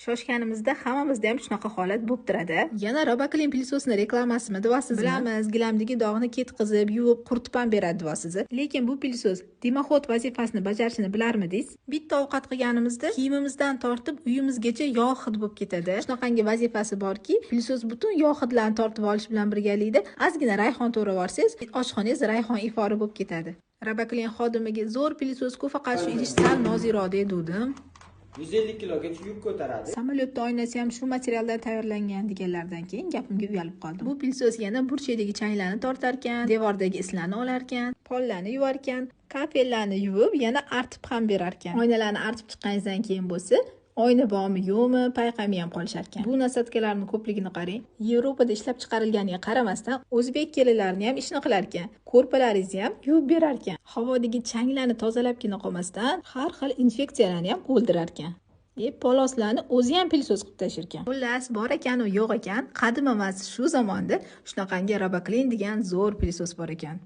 Shoshganimizda hammamizda ham shunaqa holat bo'lib turadi. Yana Roboklin pilsosini reklamasimi deyapsizmi? Bilamiz, gilamdagi dog'ni ketqizib, yuvib, quritib ham beradi deyapsiz. Lekin bu pilsos dimoxod vazifasini bajarishini bilarmidingiz? Bitta ovqat qilganimizda kiyimimizdan tortib uyimizgacha yog' hid bo'lib ketadi. Shunaqangi vazifasi borki, pilsos butun yog' hidlarni tortib olish bilan birgalikda ozgina rayhon to'rab olsangiz, oshxonangiz rayhon ifori bo'lib ketadi. Roboklin xodimiga zo'r pilsos-ku, faqat shu idish sal nozikroq degandim. 150 kilogacha yuk ko'taradi. Samolyotda oynasi ham shu materialdan tayyorlangan deganlaridan keyin gapimga uyalib qoldim. Bu pilsos yana burchakdagi changlarni tortarkan, devordagi islarni olarkan, pollarni yuvarkan, kafellarni yuvib, yana artib ham berarkan. Oynalarni artib chiqqaningizdan keyin bo'lsa, oyna bormi yo'qmi payqamay ham qolishar ekan. Bu насадка larni ko'pligini qarang. Yevropada ishlab chiqarilganiga qaramasdan, o'zbek kelinlarini ham ishini qilar ekan. Ko'rpalaringizni ham yuvib berar ekan. Havodagi changlarni tozalabgina qolmasdan, har xil infeksiyalarni ham o'ldirar ekan. Poloslarni o'zi ham pilsos qilib tashlar ekan. Xullas, bor ekan u yo'q ekan, qadim emas shu zamonda shunaqangi Roboklin degan zo'r pilsos bor ekan.